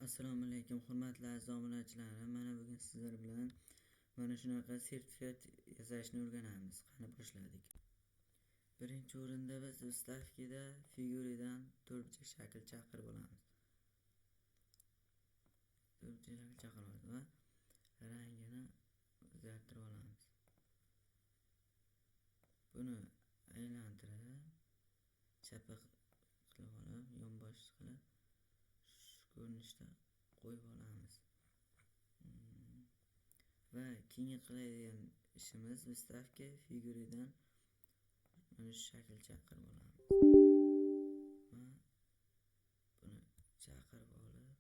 Assalomu alaykum hurmatli aziz obunachilarim. Mana bugun sizlar bilan mana shunaqa sertifikat yasashni o'rganamiz. Qani boshladik. Birinchi o'rinda biz вставкада figuradan to'rtburchak shakl chaqirib olamiz. To'rtburchak shakl chaqirib olamiz va rangini o'zgartirib olamiz. Buni aylantirib chapa qilib olib, yonbosh qilib shu ko'rinishda qo'yib olamiz. Va keyingi qiladigan ishimiz вставка figuradan mana shu shakl chaqirib olamiz. Va buni chaqirib olib,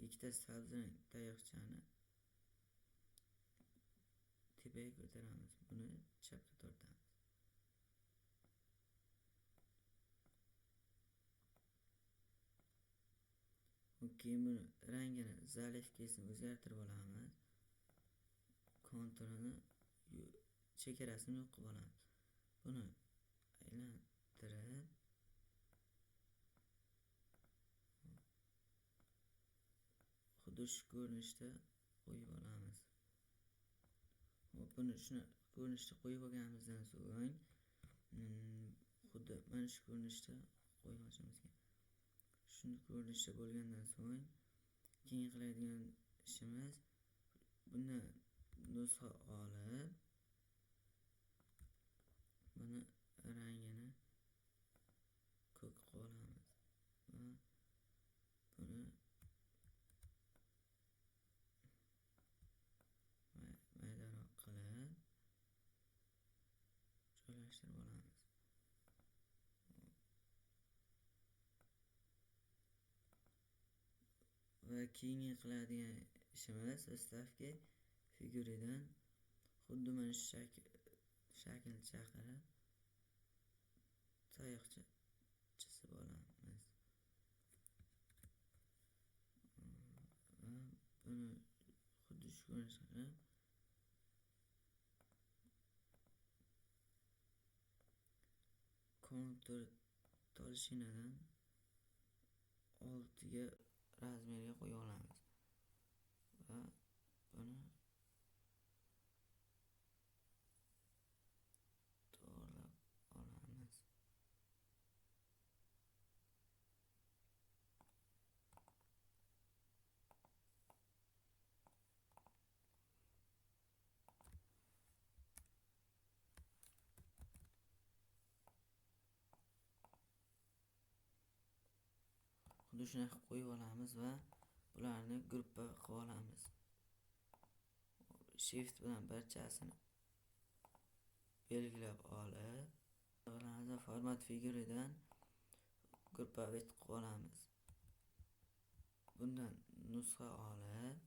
ikkita sabzi tayoqchani tepaga ko'taramiz. Buni chapga tortamiz. Keyin buni rangini zaливкасini o'zgartirib olamiz. Konturini, chegarasini yo'q qilib olamiz. Buni aylantirib xuddi shu ko'rinishda qo'yib olamiz. Buni shuni ko'rinishda qo'yib olganimizdan so'ng xuddi mana shu ko'rinishda qo'yib olishimiz kerak. Shuni ko'rinishda bo'lgandan so'ng keyin qiladigan ishimiz bundan nusxa olib buni rangini ko'k qilib olamiz va buni maydaroq qilib joylashtirib olamiz. Va keyingi qiladigan ishimiz вставка figuradan xuddi mana shu shakl chaqirib tayoqcha chizib olamiz. Va buni xuddi shu ko'rinishda qilib kontur tolshinadan 6ga razmerga qo'ya olamiz va buni to'g'rilab olamiz. Xuddi shunaqa qo'yib olamiz va bularni gruppa qilib olamiz. Shift bilan barchasini belgilab olib, format figuradan gruppa qilib olamiz. Bundan nusxa olib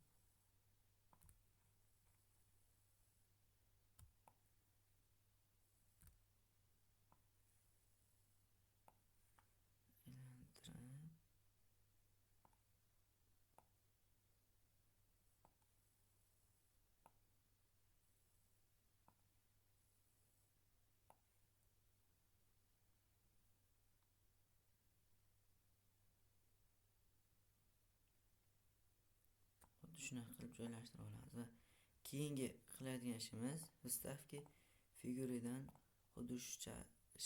aylantirib shunaqa qilib joylashtirib olamiz va keyingi qiladigan ishimiz вставка figuradan xuddi shu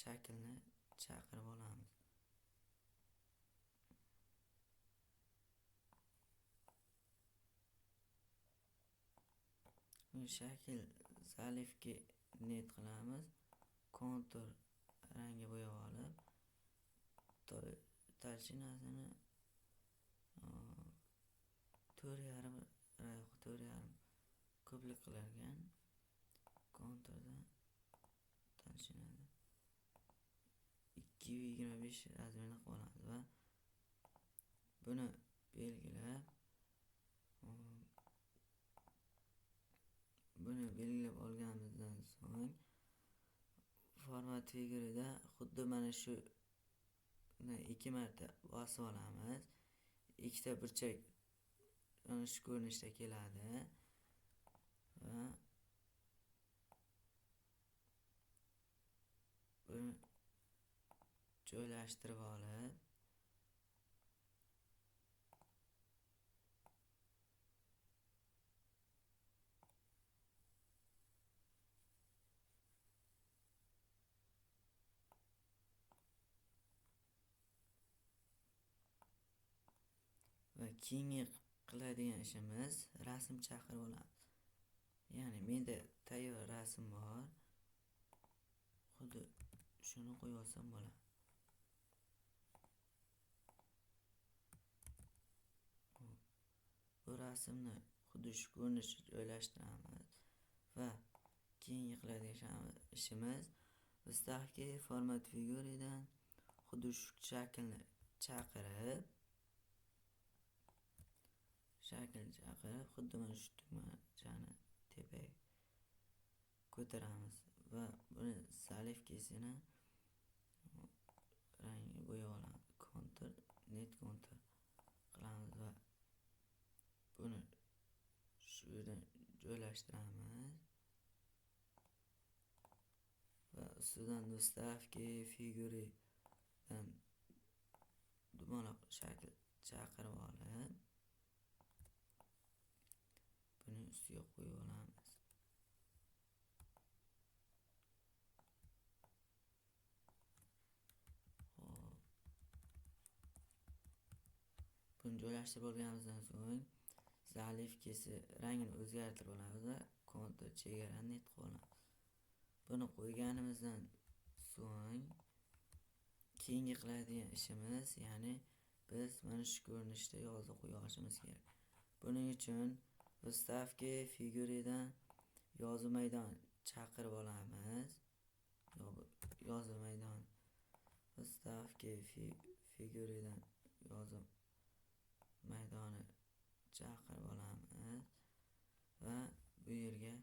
shaklni chaqirib olamiz. Bu shakl zaливка net qilamiz. Kontur rangi bo'yab olib, tolshinasini 4,5 ko'plik qilarkan konturda tolshinadi 2,25 razmerini qilib olamiz va buni belgilab olganimizdan so'ng format figurada xuddi mana shu 2 marta bosib olamiz. Ikkita burchak mana shu ko'rinishda keladi va buni joylashtirib olib Va keyingi qiladigan ishimiz rasm chaqirib olamiz. Ya'ni menda tayyor rasm bor. Xuddi shuni qo'yib olsam bo'ladi. Bu rasmni xuddi shu ko'rinishda joylashtiramiz va keyingi qiladigan ishimiz Вставки format figuridan xuddi shu shaklni chaqirib xuddi mana shu tugmachani tepaga ko'taramiz va buni zaливкasini rangi bo'yab olamiz. Kontur, net kontur qilamiz va buni shu yerdan joylashtiramiz va ustidan Вставки figuridan dumaloq shakl chaqirib olib buning ustiga qo'yib olamiz. Xo'p. Buni joylashtirib olganimizdan so'ng zaливкasi rangini o'zgartirib olamiz va kontur chegarani net qilib olamiz. Buni qo'yganimizdan so'ng keyingi qiladigan ishimiz, ya'ni biz mana shu ko'rinishda yozuv qo'ya olishimiz kerak. Buning uchun Вставки figuridan yozuv maydon chaqirib olamiz. Yozuv maydon Вставки figuridan yozuv maydoni chaqirib olamiz va bu yerga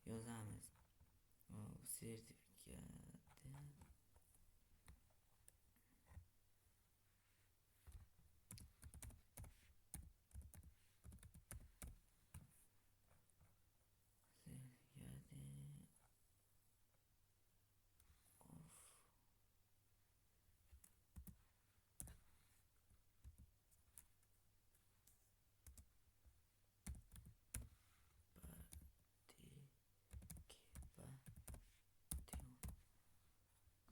yozamiz. Sertifikat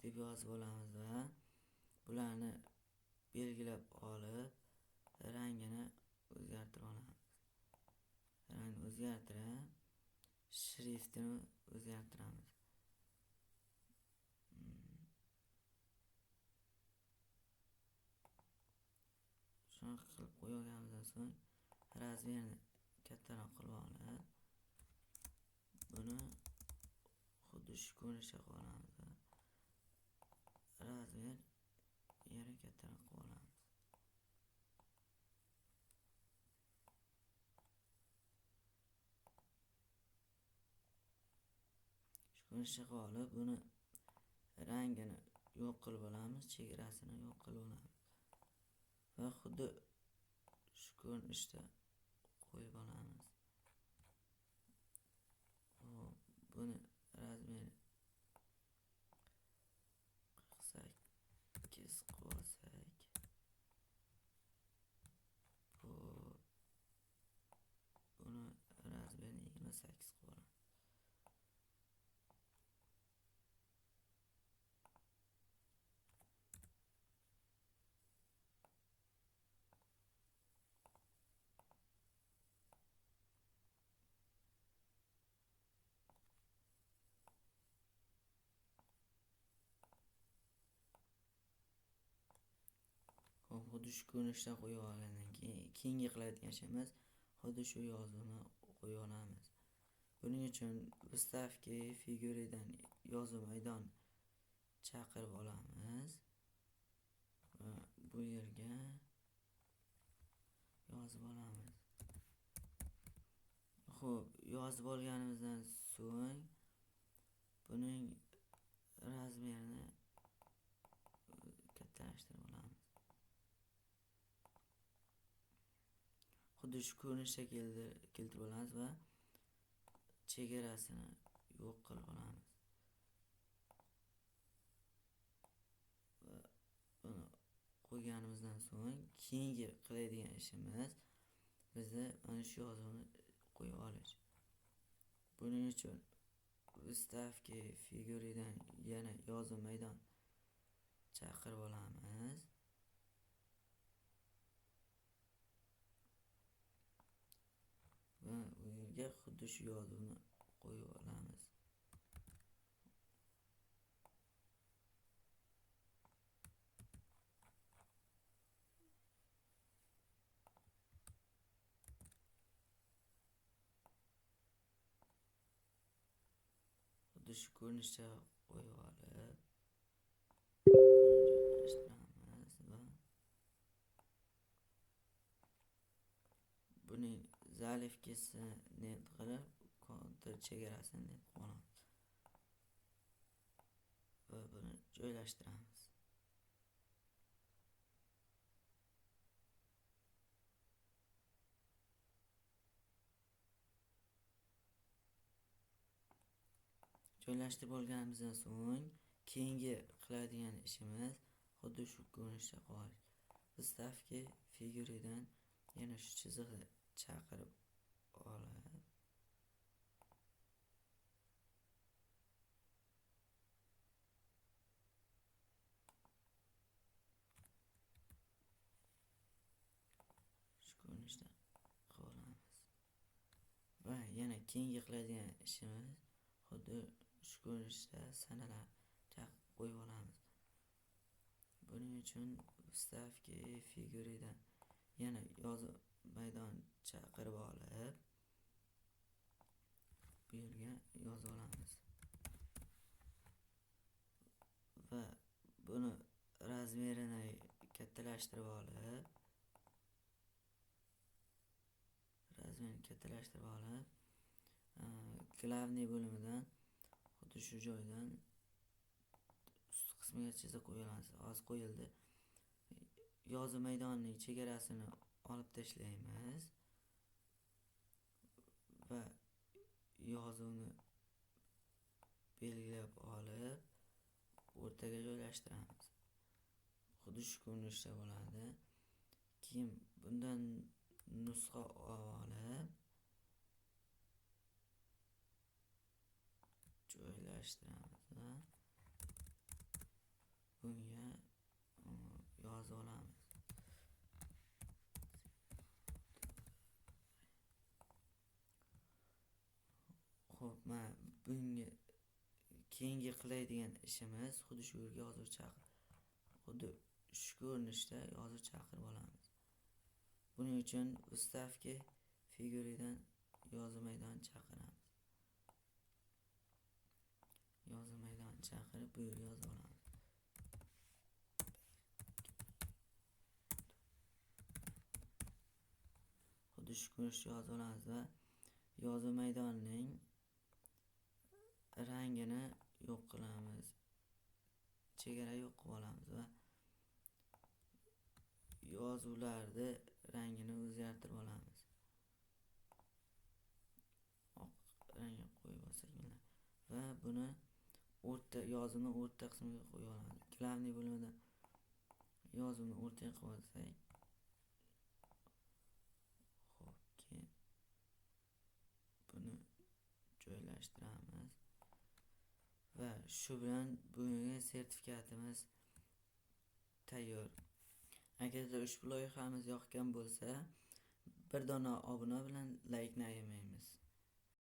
deb yozib olamiz va bularni belgilab olib rangini o'zgartirib olamiz. Rangni o'zgartirib shriftini o'zgartiramiz. Shunaqa qilib qo'yib olganimizdan so'ng razmerini kattaroq qilib olib buni xuddi shu ko'rinishda qilib olamiz. Razmer yana kattaroq qilib olamiz. Shu ko'rinishda qilib olib buni rangini yo'q qilib olamiz, chegarasini yo'q qilib olamiz va xuddi shu ko'rinishda qo'yib olamiz. Xo'p, buni razmeri 48 qilib olsak, buni razmerini 28 qilib olamiz. Xuddi shu ko'rinishda qo'yib olgandan keyin keyingi qiladigan ishimiz xuddi shu yozuvni qo'yib olamiz. Buning uchun Вставки figuridan yozuv maydon chaqirib olamiz va bu yerga yozib olamiz. Xo'p, yozib olganimizdan so'ng buning razmerini kattalashtirib olamiz. Xuddi shu ko'rinishda keltirib olamiz va chegarasini yo'q qilib olamiz. Va buni qo'yganimizdan so'ng keyingi qiladigan ishimiz bizda mana shu yozuvni qo'yib olish. Buning uchun Вставки figuridan yana yozuv maydon chaqirib olamiz. yerga xuddi shu yozuvni qo'yib olamiz. Xuddi shu ko'rinishda qo'yib olib joylashtiramiz va buning zaливkasini qilib kontur chegarasini net qilib olamiz va buni joylashtiramiz. Joylashtirib olganimizdan so'ng keyingi qiladigan ishimiz xuddi shu ko'rinishda qolish. Вставки figuridan yana shu chiziqni chaqirib olib shu ko'rinishda qilib olamiz. Va yana keyingi qiladigan ishimiz xuddi shu ko'rinishda sanalar qo'yib olamiz. Buning uchun вставки figuridan yana yozuv maydon chaqirib olib bu yerga yozib olamiz. Va buni razmerini kattalashtirib olib главный bo'limidan xuddi shu joydan ust qismiga chiziq qo'yib olamiz. Hozir qo'yildi. Yozuv maydonining chegarasini olib tashlaymiz va yozuvni belgilab olib o'rtaga joylashtiramiz. Xuddi shu ko'rinishda bo'ladi. Keyin bundan nusxa olib joylashtiramiz va bunga yozib olamiz. Xo'p, mana bunga keyingi qiladigan ishimiz xuddi shu yerga yozuv chaqir, xuddi shu ko'rinishda yozuv chaqirib olamiz. Buning uchun вставки figuridan yozuv maydoni chaqiramiz. Yozuv maydoni chaqirib bu yerga yozib olamiz. Xuddi shu ko'rinishda yozib olamiz va yozuv maydonining rangini yo'q qilamiz. Chegara yo'q qilib olamiz va yozuvlarni rangini o'zgartirib olamiz. Oq rangga qo'yib olsak bo'ladi. Va buni o'rta yozuvni o'rta qismiga qo'yib olamiz. Главный bo'limida yozuvni o'rtaga qo'yib olsak, xo'p, keyin buni joylashtiramiz va shu bilan bugungi sertifikatimiz tayyor. Agarda ushbu loyihamiz yoqqan bo'lsa, bir dona obuna bilan laykni ayamang.